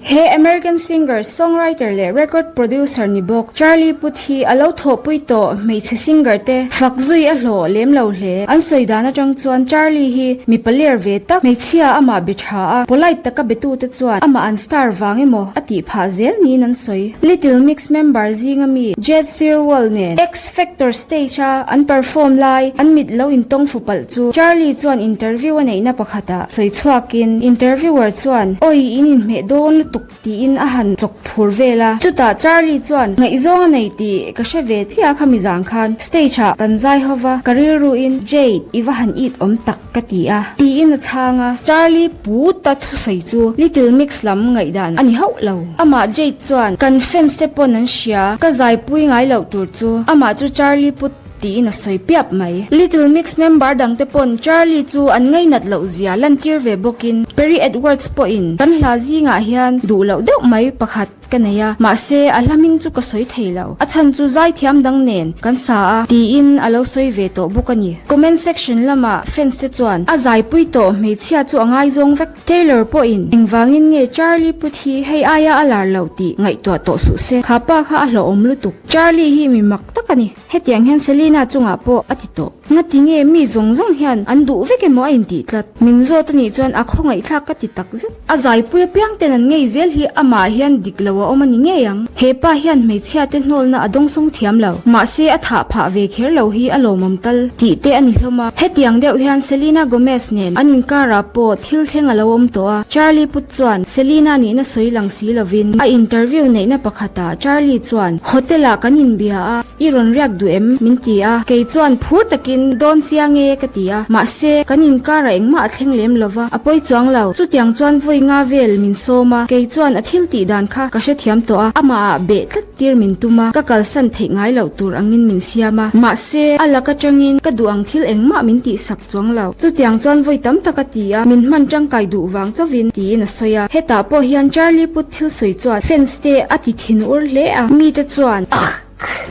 He American singer, songwriter leh record producer ni bawk Charlie Puth hi a lo thawhpui tawh hmeichhe singer te fak zui a hlawh lem lo hle. An sawi dan atang chuan Charlie hi mipa ler ve tak, hmeichhia amah be tha a, polite taka betute chuan amah an star vang emaw a tih phah zel niin an sawi. Little Mix member zinga mi Jade Thirlwall nen X Factor stage a an perform lai an mit lo intawng fu palh chu Charlie chuan interview a neihna pakhatah sawi chhuakin interviewer chuan Awi in inhmeh dawn lutuk tiin a han chawk phur vel a. Chutah Charlie chuan ngaihzawng a nei tih ka hre ve chiah kha mizang khan stage ah kan zai ho va, ka rilruin Jade i va han it awm tak ka ti a tiin a chhang a. Charlie puta thusawi chu Little Mix lam ngaihdan a ni hauh lo. Amah Jade chuan kan fans te pawn an hria, ka zaipui ngai loh tur chu amah chu Charlie put tiin a sawi piap mai. Little Mix member dangte pawn Charlie chu an ngainat loh zia lantir ve bawkin Perrie Edwards pawhin kan hla zingah hian duh loh deuh mai pakhat ka nei a, mahse a hla hming chu ka sawi thei lo. A chhan chu zaithiam dang nen kan sa a tiin a lo sawi ve tawh bawk a ni. Comment section lamah fans te chuan a zaipui tawh hmeichhia chu a ngaizawng vek. Taylor pawhin engvangin nge Charlie Puth hi hei aia a lar loh tih ngaihtuah tawh suh se, kha pa kha a hlauhawm lutuk. Charlie hi mi mak tak a ni. Hetiang hian Selena chungah pawh a ti tawh. Ngati nge mi zawng zawng hian an duh vek emaw a intih tlat. Min zawt a nih chuan a khawngaihthlak ka ti tak zet. A zaipui apiang ten an ngei zel hi amah hian dik lo a awm a ni ngei ang. He pa hian hmeichhia te hnawlna a dawngsawng thiam lo. Mahse a thah phah ve kher lo hi a lawmawm tal tih te a ni hlawm a. Hetiang deuh hian Selena Gomez nen an inkarah pawh thil thleng a lo awm tawh a. Charlie Puth chuan Selena nihna sawi lang si lovin a interview neihna pakhatah Charlie chuan Hotel-ah kan inbia a. I rawn riak duh em? min ti a, kei chuan phur takin dawn chiang e ka ti a, mahse kan inkarah engmah a thleng lem lo va, a pawi chuang lo. Chutiang chuan vawi nga vel min sawm a, kei chuan a thil tih dan kha ka hrethiam tawh a, amahah beh tlat tir min tum a, ka kalsan theih ngai loh tur angin min siam a, mahse a lak atangin ka duh ang thil engmah min tihsak chuang lo. Chutiang chuan vawi tam tak a ti a, min hman tangkai duh vang chauhin tiin a sawi a, hetah pawh hian Charlie Puth thil sawi chuan fans te a ti thin ur hle a, mite chuan Ugh!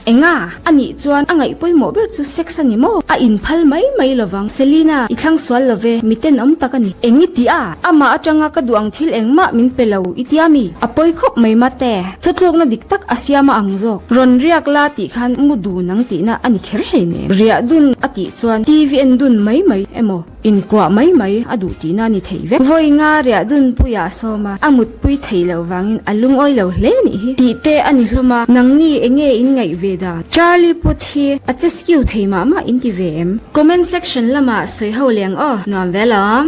Enga? A nih chuan a ngaih pawimawh ber chu sex a ni maw? A inphal mai mai lovang. Selina, i thlang sual lo ve, mi tenawm tak a ni. Eng i ti a? Amah atanga ka duh ang thil engmah min pe lo i tia mi? A pawi khawp mai mate. Thutlukna dik tak a siam a ang zawk. Rawn riak la tih khan mu dun ang tihna a ni kher hleinem. Riah dun a tih chuan TV en dun mai mai emaw? Inkuah mai mai a duh tihna a ni thei vek. Vawi nga riah dun puiah a sawm a, a mutpui thei loh vangin a lungawi lo hle nih hi. Tih te a ni hlawm a, nangni enge in ngaih ve dan? Charlie Puth hi a che skew thei mah mah in ti ve em? Comment section lamah sawi ho leng aw, nuam ve lawm.